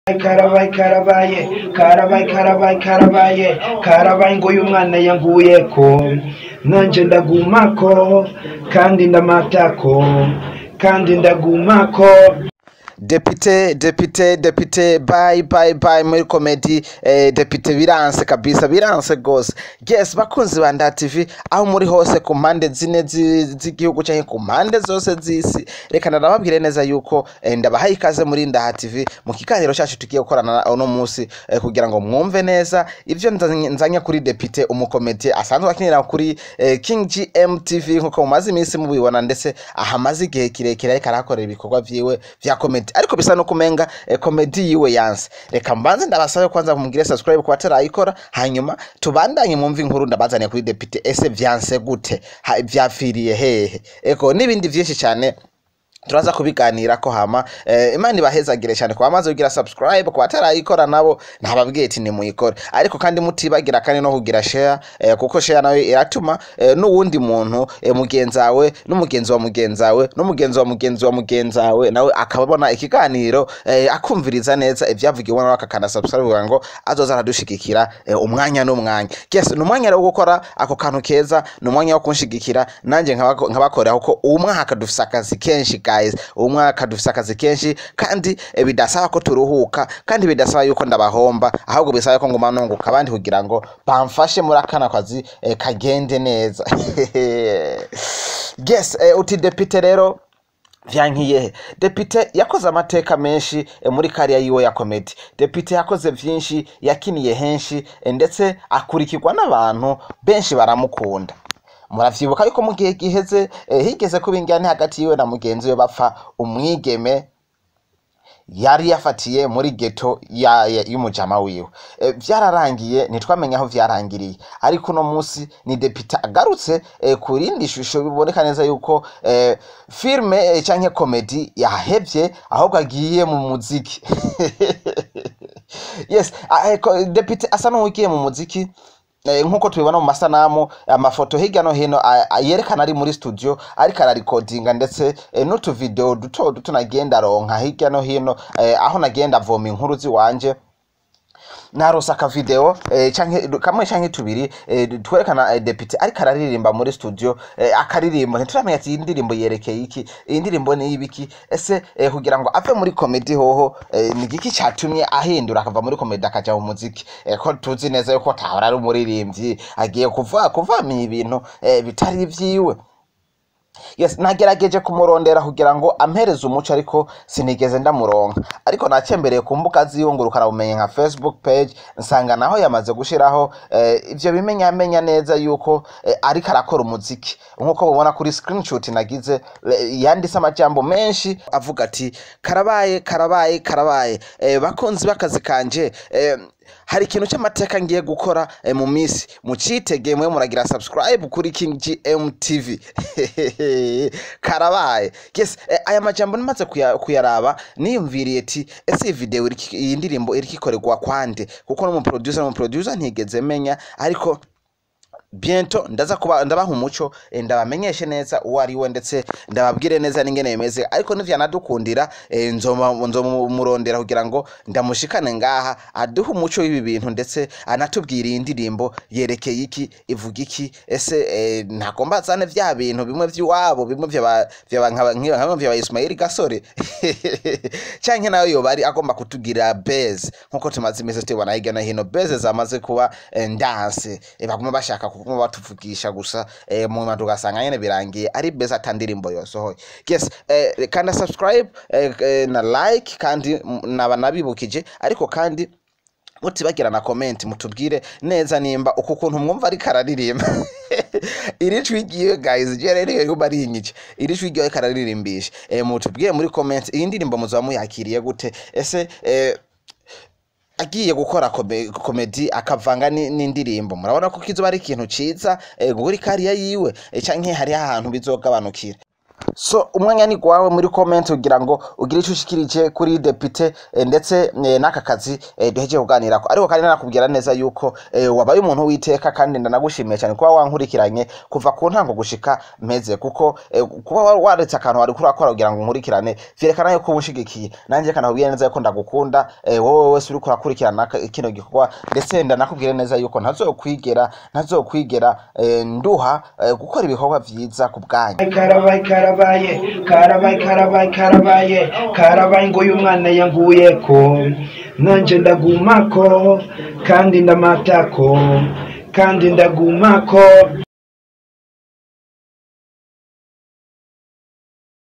Karabaye, karabaye, karabaye, karabaye, karabaye, karabaye ngo uyu mwana yanguyeko, nanje ndagumako kandi ndamatako kandi ndagumako. Depite, depite, depite, bye bye bye muri comedy. Depite biranse kabisa, biranse gose. Yes, bakunzi ba Nda TV, aho muri hose ku mpande zine z'igihugu canke ku mpande zose z'isi, reka ndababwire neza yuko ndabahaye ikaze muri Ndaha TV mu kiganiro cyacu tugiye gukorana uno munsi, kugira ngo mwumve neza ivyo nzanye kuri Depite, umukomedi asanzwe akinira kuri King GM TV, nkuko mumaze iminsi mubibona, ndetse ahamaze igihe kirekire ariko arahakorera ibikorwa vyiwe vya comedy, ariko bisa no kumenga comedy yiwe yanse. Reka mbanze ndabasabe kwanza mugire subscribe ku batarayikora, hanyuma tubandanye mwumve inkuru ndabazaniye kuri Depite. Ese vyanse gute? Vyapfiriye hehe? Eko n'ibindi vyinshi cyane turaza kubiganira ko. Hama Imana ibahezagire cyane ku bamaze kugira subscribe, ku batarayikora nabo ntababwiye ati nimuyikore, ariko kandi mutibagira kandi no kugira share, kuko share nayo iratuma n'uwundi muntu, mugenzawe n'umugenzi wa mugenzawe n'umugenzi wa mugenzi wa mugenzawe, nawe akabona ikiganiro, akumviriza neza ivyavugiwe, nawe akakanda subscribe kugira ngo azoza aradushigikira umwanya n'umwanya. Yes, ni umwanya rero wo gukora ako kantu keza, ni umwanya wo kunshigikira nanjye nkabakorera, kuko uwu mwaka dufise akazi kenshi guys, uwu mwaka dufise akazi kenshi kandi bidasaba ko turuhuka, kandi bidasaba yuko ndabahomba, ahubwo bisaba ko nguma nunguka abandi kugira ngo bamfashe muri akana kazi kagende neza. Yes, uti Depite rero vyankiye. Depite yakoze amateka menshi muri carrière yiwe ya comedy. Depite yakoze vyinshi, yakiniye henshi, ndetse akurikirwa n'abantu benshi baramukunda. Muravyibuka yuko mu gihe giheze higeze kuba ingane hagati yiwe na mugenzi we, bapfa umwigeme yari yafatiye muri ghetto y'umujama wiwe. Vyararangiye, ntitwamenye aho vyarangiriye, ariko uno munsi ni Depite agarutse ku rindi shusho. Biboneka neza yuko filme canke comedy yahevye, ahubwo agiye mu muziki. Yes, Depite asa n'uwugiye mu muziki, nkuko tubibona mu masanamu, amafoto hirya no hino yerekana ari muri studio ariko ararikodinga, ndetse n'utuvideo duto duto nagenda aronka hirya no hino, aho nagenda avoma inkuru ziwanje, narose akavideo canke kamwe canke tubiri twerekana Depite ariko araririmba muri studio, akaririmba. Ntituramenya ati iyi ndirimbo yerekeye iki, iyi ndirimbo ni ibiki? Ese kugira ngo ave muri comedy hoho, ni igiki catumye ahindura akava muri comedy akaja mu muziki? Ko tuzi neza yuko atahora ari umuririmbyi, agiye kuva kuvamya ibintu bitari ivyiwe. Yes, nagerageje kumurondera kugira ngo ampereze umuco, ariko sinigeze ndamuronka. Ariko nacembereye ku mbuga ziwe ngurukanabumenyi nka Facebook page, nsanga naho yamaze gushiraho ivyo bimenyamenya neza yuko ariko arakora umuziki, nkuko mubona kuri screenshot nagize. Yanditse amajambo menshi avuga ati: "Karabaye, karabaye, karabaye, bakunzi b'akazi kanje, hari ikintu cy'amateka ngiye gukora mu minsi mucitege, mwe muragira subscribe kuri King GM TV. Karabaye." Yes, aya majambo nimaze kuyaraba niyumviriye ati: "Ese iyi video iyi ndirimbo iriko ikorerwa kwande?" Kuko n'umu producer ntigeze menya, ariko bientôt ndaza kuba ndabaha umuco, ndabamenyeshe neza uwo ari we, ndetse ndababwire neza n'ingene bimeze. Ariko nivyanadukundira, nzomurondera kugira ngo ndamushikane ngaha aduhe umuco w'ibi bintu, ndetse anatubwire iyi ndirimbo yerekeye iki, ivuga iki. Ese ntagomba azane vya bintu bimwe vy'iwabo, bimwe vyaba nka vyaba Ismail Gasore, canke nawe yoba ari agomba kutugira buzz, nkuko tumaze imisi tubona hirya no hino buzz zamaze kuba ndanse, baguma bashaka kuguma batuvugisha gusa, mu nyuma tugasanga nyene birangiye ari buzz, ata ndirimbo yosohoye. Yes, kanda subscribe na like, kandi naba nabibukije, ariko kandi mutibagira na comment, mutubwire neza nimba uku kuntu mwumva ariko araririmba iri jwi ryiwe. Guys, je rero iyo yumva ari inyice iri jwi ryiwe ariko araririmbisha, mutubwire muri comment iyi ndirimbo muzoba muyakiriye gute. Ese agiye gukora comedy akavanga n'indirimbo, murabona ko kizoba ari ikintu ciza kuri carrière yiwe, canke hari ahantu bizogabanukira? So umwanya ni gwawe muri comment kugira ngo ugire ico ushikirije kuri Depite, ndetse n'aka kazi duhejeje kuganirako. Ariko kandi nakubwira neza yuko wabaye umuntu witeka, kandi ndanagushimiye cyane kuba wankurikiranye kuva ku ntango gushika mpeze, kuko kuba waretse akantu wari kurakora kugira ngo nkurikirane vyerekana yuko ubushigikiye. Nanjye kanakubwira neza yuko ndagukunda, wowe wese uriko urakurikirana kino gikorwa, ndetse ndanakubwira neza yuko ntazokwigera nduha gukora ibikorwa vyiza ku bwanyu. Karabaye, karabaye, karabaye, karabaye, karabaye, karabaye, ngo uyu mwana yanguyeko nanje ndagumako kandi ndamatako kandi ndagumako.